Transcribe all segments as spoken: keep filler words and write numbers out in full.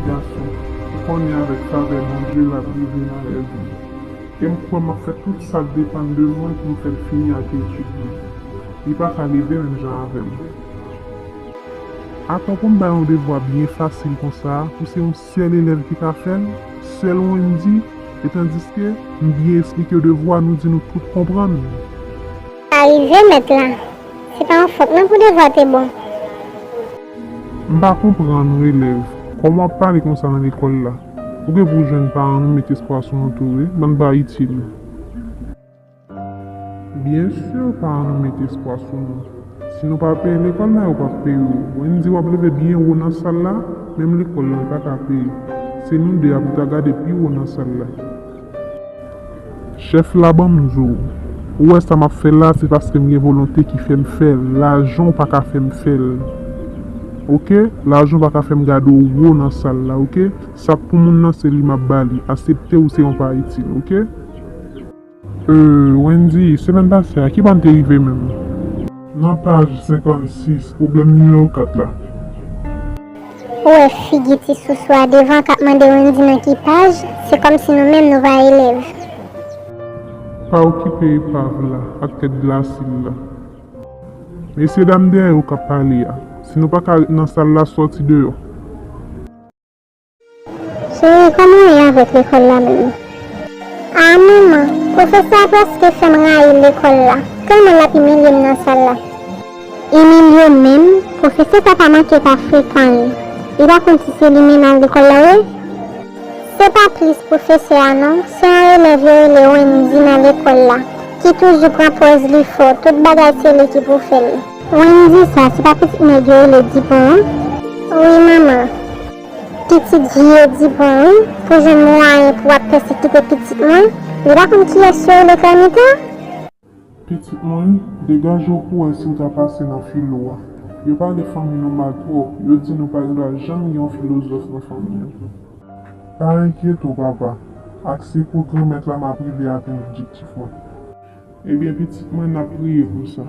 Gason, ou konnen avèk favè Bondye l ap rive nan lèv li. E m kwè m ap fè tout sa k depann de mwen pou m fè l fini ak etid li. Li pa ka leve menm jan avè m. Atò pou m ba yon devwa byen fasil konsa pou se yon sèl elèv ki ka fè l, sèl Wendy, e tandiske m byen esplike devwa nou di nou tout konprann. Sa rive mèt la. Se pa yon fòt non pou devwa te bon. M pa konprann ou elèv. Kòman w ap pale konsa nan lekòl la? Ou gen pou w jwenn paran nou met espwa sou nou tou wi, bann pa itil. Byen si paran nou met espwa sou nou. Si nou pa peye lekòl la, yo p ap peye w. Wendy w ap leve byen wo nan sal la, menm lekòl la, yo pa ka peye. Se nou de a pou ta gade pi wo nan sal la. Chèf la ban m di w, ou wè sa m ap fè la, se paske m gen volonte ki fè m fè l. Lajan w pa ka fè m fè l. Oke? Lajan w pa ka fè m gade w wo nan sal la, oke? Sa k pou moun nan, se li m ap ba li. Aksepte ou se yon pa itil, oke? Euh, Wendy, semèn pase a, ki bò n te rive menm? Nan paj senkannsis, pwoblèm nimewo kat la. Ou wè figi ti sousou a devan k ap mande Wendy nan ki paj, se kòmsi nou menm nou pa elèv. Pa okipe epav la ak tèt glasi l la. Mesyedam dèyè yo k ap pale a, si nou pa ka ret nan sal la, sòti deyò. Cheri, kòman w ye avèk lekòl la menm? A manman, pwofesè a prèske fè m rayi lekòl la, tèlman l ap imilye m nan sal la. Imilye w menm, pwofesè sa pa manke pa frekan li. Li pa konn si se li menm al lekòl la vre? Se pa plis pwofesè a non, se yon elèv yo rele Wendy nan lekòl la, ki toujou pran pòz li fò, tout bagay se li ki pou fè l. Wendy sa, se pa pitit nèg yo rele Dipon an? Wi manman. Pitit vye Dipon wi, pou jwenn mwayen pou w ap pèsekite pitit mwen, li pa konn kiyès yo rele Kèmita? Pitit mwen, degaje w pou wè si w ta pase nan filo a. Yo pale fanmi nou mal twòp, yo di nou pa gen dwa janm gen yon filozòf nan fanmi an. Pa enkyete w papa, ak sekou Granmèt la m ap rive atenn objektif mwen. Ebyen pitit mwen, n ap priye pou sa.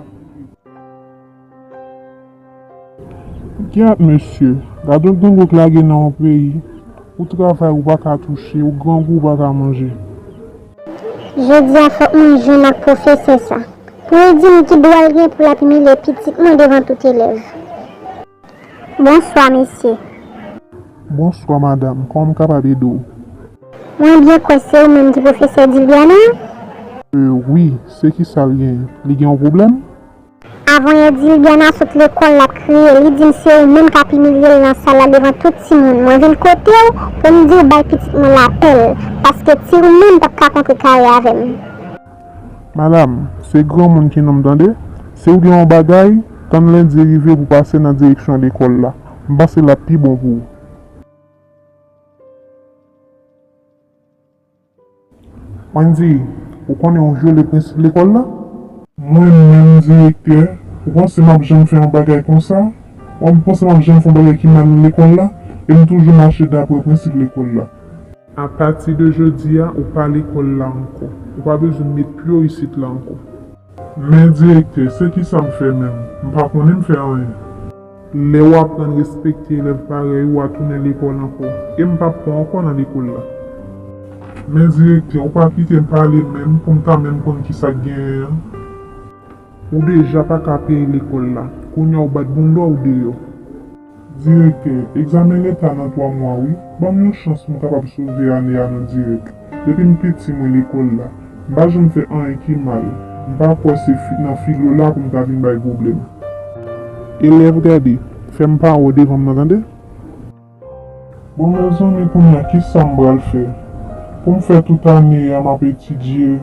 Gad mesye, gad yon grangou k lage nan yon peyi, ou travay ou pa ka touche, ou grangou ou pa ka manje. Jodi a fòk mwen jwenn ak pwofesè sa, pou l di m ki dwa l gen pou l ap imilye pitit mwen devan tout elèv. Bonswa mesye. Bonswa madanm, kòman m kapab ede w? Mwen byen kwè se ou menm ki pwofesè Dilbiana? Euh, wi, se kisa l genyen? Li gen yon pwoblèm? Avanyè Dilbiana sot lekòl l ap kriye, li di m se ou menm k ap imilye l nan sal la devan tout timoun. Mwen vin kote w pou m di w bay pitit mwen lapèl, paske ti ou menm p ap ka kontre kare avè m. Madanm, se granmoun ki nonm tande, si w gen yon bagay, tann lendi rive pou pase nan direksyon lekòl la. M panse l ap pi bon pou ou. Wendy, ou konnen ou vyole prensip lekòl la? Mwen menm direktè, ou panse m ap janm fè yon bagay konsa? Ou panse m ap janm fè yon bagay ki mal nan lekòl la? E m toujou mache dapre prensip lekòl la. Apati de jodi a, ou pa lekòl la ankò. Ou pa bezwen met pye w isit la ankò. Men direktè, se kisa m fè menm? M pa konnen m fè anyen. Lè w aprann respekte elèv parèy ou a tounen lekòl ankò, e m p ap pran w ankò nan lekòl la. Men direktè, ou pa kite m pale menm pou m ta menm konn kisa k genyen an. Ou deja pa ka peye lekòl la, kounye a w bat bounda w deyò. Direktè, egzamen leta nan twa mwa wi, ban m yon chans pou m kapab sove ane a non dirèk. Depi m piti m wè lekòl la, m pa janm fè anyen ki mal, m pa kwè se fi, nan filo la pou m ta vin bay pwoblèm. Elèv gade, fè m pa wè w devan m nan tande. Bon mezanmi kounye a kisa m pral fè? Pou m fè tout ane a m ap etidye,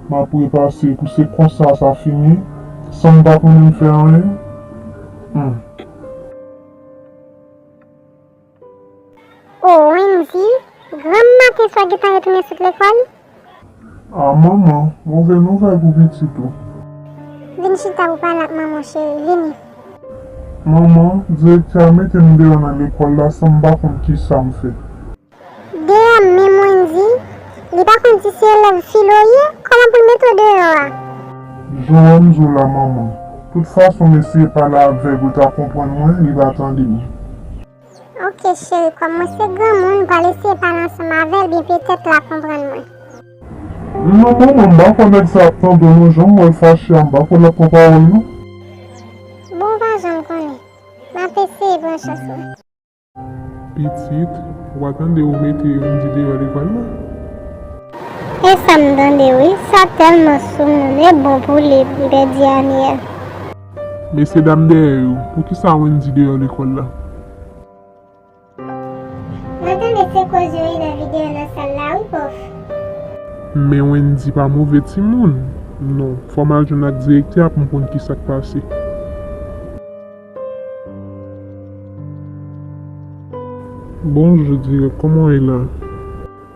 m ap repase pou se konsa sa fini, san m pa konnen m fè anyen? Hmm. O Wendy, granm maten sa w gentan retounen sot lekòl? A manman, move nouvèl pou pitit ou. Vin chita pou pale ak manman w cheri, vini. Manman, direktè a mete m deyò nan lekòl la san m pa konn kisa m fè. Deyò menm Wendy, li pa konn si se elèv filo w ye, kòman pou l mete w deyò a? Jan w wè m di w la manman, tout fason m eseye pale avè l pou l ta konprann mwen, li pa tande m. Ok, cheri, kòm mwen se granmoun, m pral eseye pale ansanm avè l, byen petèt l a konprann mwen. Non, manman, m pa kwè nèg sa ap tande w non, jan m wè l fache a, m pa kwè l ap pran pawòl non. Bon, ou pa janm konnen. M ap eseye pran chans mwen. Pitit, ou pa tande yo mete Wendy deyò lekòl la? E sa m tande wi, sa tèlman sou moun, e bon pou li, li pèdi ane a. Mesye dam dèyè yo, poukisa Wendy deyò lekòl la? Mwen tande se koz yo ye nan videyo nan sal la wi, pwòf. Men Wendy pa move timoun. Non, fò m al jwenn ak direktè a pou m konn kisa k pase. Bonjou, dirèk, kòman w ye la?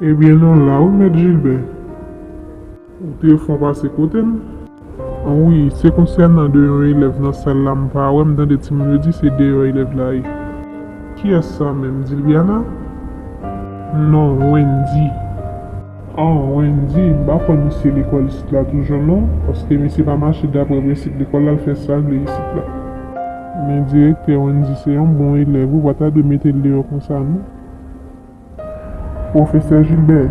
Ebyen, nou la wi, Mèt Jilbè. Ou te fon pase kote m? Wi, se konsènan de yon elèv nan sal la m pa wè, m tande timoun yo di se deyò elèv la ye. Kiyès sa menm, Dilbiana? Non, Wendy. Ah, Wendy, m pa kwè misye lekòl isit la toujou non, paske misye pa mache daprè prensip lekòl la, l fè sa l vle isit la. Men direktè, Wendy se yon bon elèv, ou pa ta dwe mete l deyò konsa non. Pwofesè Jilbè,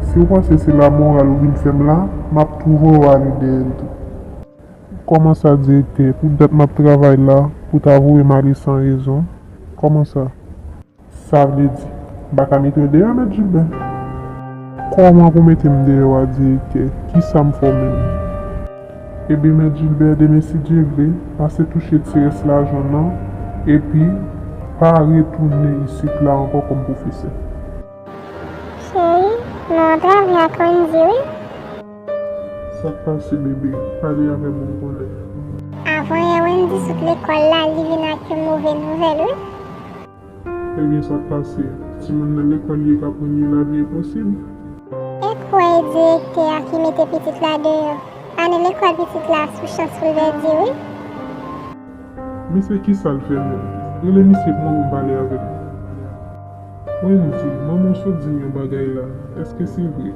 si w panse se lamoral ou vin fè m la, m ap tou voye w ale dèyè l tou. Kòman sa, direktè? Tout dat m ap travay la, pou w ta voye m ale san rezon? Kòman sa? Sa vle di, m pa ka mete w deyò, Mèt Jilbè? Kòman pou mete m deyò a, direktè? Kisa m fè w menm? Ebyen, Mèt Jilbè, demen, si Dye vle, pase touche ti rès lajan nan, epi pa retounen isit la ankò kòm pwofesè. Cheri, nou antrave ak Wendy wi. Sa k pase, bebe? Pale avè m pou m konnen. Avanyè Wendy sot lekòl la, li vin ak yon move nouvèl wi. Ebyen, sa k pase? Timoun nan lekòl li ye k ap rann li lavi enposib. E kwè e direktè a ki mete pitit la deyò. Ane lekòl pitit la sou chans pou l pèdi wi. Misye, kisa l fè menm? Rele misye pou mwen pou m pale avè l. Wendy, manman w sot di m yon bagay la. Èske se vre?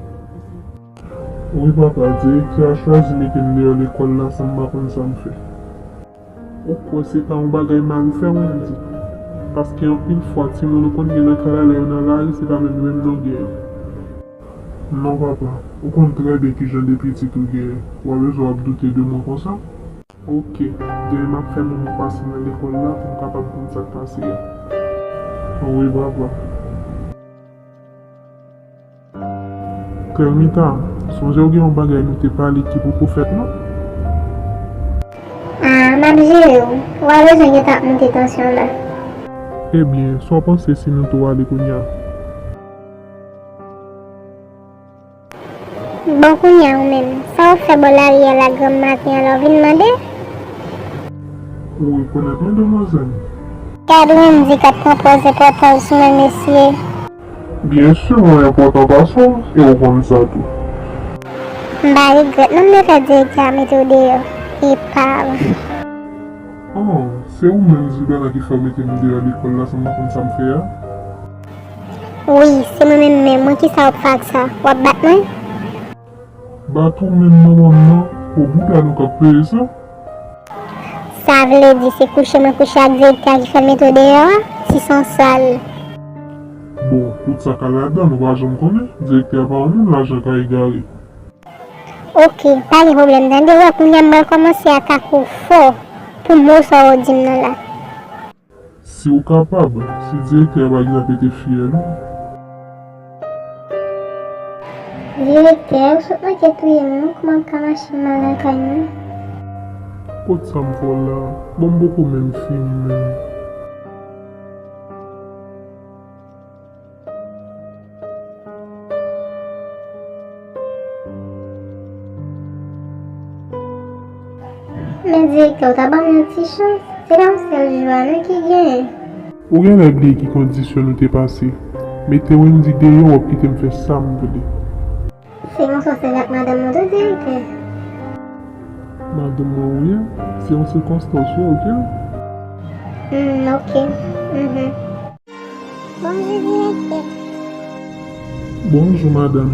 Wi papa, direktè a chwazi mete m deyò lekòl la san m pa konn sa m fè. Ou kwè se pa yon bagay mal ou fè, Wendy? Paske anpil fwa, timoun ou konn gen nan kay la, lè yo nan lari, se pa menm yo menm non gen yo. Non papa, ou konn trè byen kijan de pitit ou gen, ou pa bezwen ap doute de mwen konsa. Ok, demen m ap fè manman w pase nan lekòl la pou m kapab konn sa k pase a. Wi papa. Clermita, sonje w gen yon bagay nou te pale ki poko fèt non. Ah, m ap jere w. Ou pa bezwen gentan ap monte tansyon la. Ebyen, sa w panse si nou tou ale kounye a? Bon, kounye a ou menm, sa w ap fè bò lari a la granm maten an la, w vin mande? Ou rekonèt mwen, demwazèl? Gad Wendy k ap pran pòz enpòtan l sou mwen, mesye. Byen si mwen enpòtan pase w, e w konn sa tou. M pa regrèt non m te fè direktè a mete w deyò. Epa w. Oh, se ou menm, Zidana, ki fè w mete m deyò lekòl la san m pa konn sa m fè a? Wi, se mwen menm menm. Mwen, kisa w ap fè ak sa? W ap bat mwen? Bat ou menm manman m nan, o bouda nou k ap peye sa. Sa vle di se kouche mwen kouche ak direktè a ki fè l mete w deyò a? Ti sansal. Bon, tout sa ka ladan, nou pa janm konnen. Direktè a pa yon moun, lajan ka egare. Ok, pa gen pwoblèm, tande, w wè kounye a m pral kòmanse atake w fò pou mo sa w di m nan la. Si w kapab, si direktè a pa gen ap rete fyè non. Direktè, ou sot manke touye m non, kòman m ka mache m al lakay mwen? Kot sa m fè w la? Bon, m poko menm fini menm. Men direktè, w ta ban m yon ti chans. Se pa yon sèl jou a non ki genyen. Ou genlè bliye ki kondisyon nou te pase. Mete Wendy deyò, w ap kite m fè sa m vle. Se yon sòsèl ak madanm mwen tou, direktè. Madanm mwen ou ye? Se yon sikonstans wi, oke? Hmm, oke. Mhm. Bonjou, direktè. Bonjou, madanm.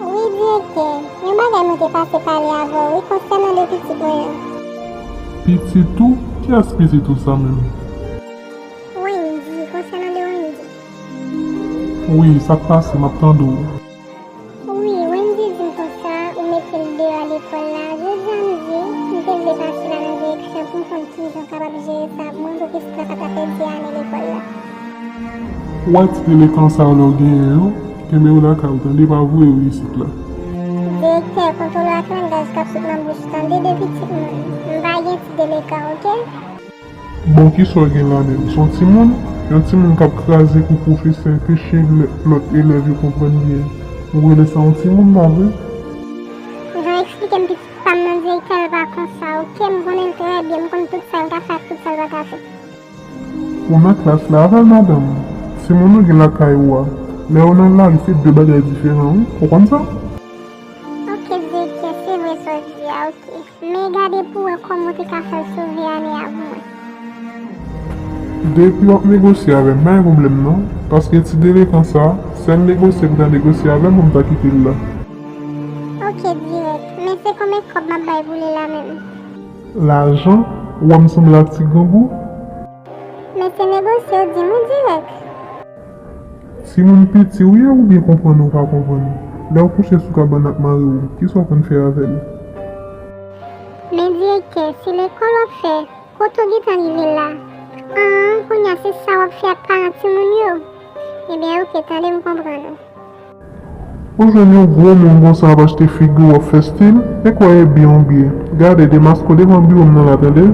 Wi, direktè. Yon bagay mwen te pase pale avè w, wi, konsènan de pitit mwen an. Pitit ou? Kiyès pitit ou sa menm? Wendy, konsènan de Wendy. Wi, sa k pase, m ap tande w. Wi, Wendy di m konsa, ou mete l deyò lekòl la. Jodi a midi, m te vle pase la nan direksyon pou m konn kijan w kapab jere sa pou mwen, pou pitit la pa ta pèdi ane lekòl la. Ou wè ti delekan sa yo lè w genyen yo, kenbe yo lakay ou, tande, pa voye yo isit la. Direktè, kontwole ak langaj k ap sot nan bouch ou, tande, de pitit moun. M pa gen ti delekan, oke? Bon, kisa w gen la menm? Se yon timoun? Yon timoun k ap kraze kou pwofesè, anpeche lè- lòt elèv yo konprann byen. Ou rele sa yon timoun la vre? Jan w eksplike m pitit pa m nan, direktè, l pa konsa, oke? M konnen l trè byen, m konn tout sa l ka fè ak tout sa l pa ka fè. Ou nan klas la avè l, madanm. Timoun ou gen lakay ou a, lè yo nan lari, se de bagay diferan, wi. Ou konn sa? Oke, direktè, se vre sa w di a, oke. Men gade pou w wè kòman w te ka fè l sove ane a pou mwen. Depi w ap negosye avè m, pa gen pwoblèm non. Paske ti delekan sa, si l negosye pou ta negosye avè m, pou m ta kite l la. Oke, dirèk. Men se konbyen kòb m ap bay pou li la menm? Lajan? Ou wè m sanble ak ti grangou? Men se negosye w di m wi dirèk. Timoun piti ou ye oubyen konprann ou pa konprann? Lè w kouche sou kabann ak mari w, kisa w konn fè avè l? Men direktè, se lekòl w ap fè, kote w gentan rive la? An, kounye a se sa w ap fè ak paran timoun yo? Ebyen oke, tande m konprann ou. Ou jwenn yon gwo moun konsa ap achte figi w, w ap fè stil, e kwè e byen w byen. Gade, demaske w devan biwo m nan la, tande?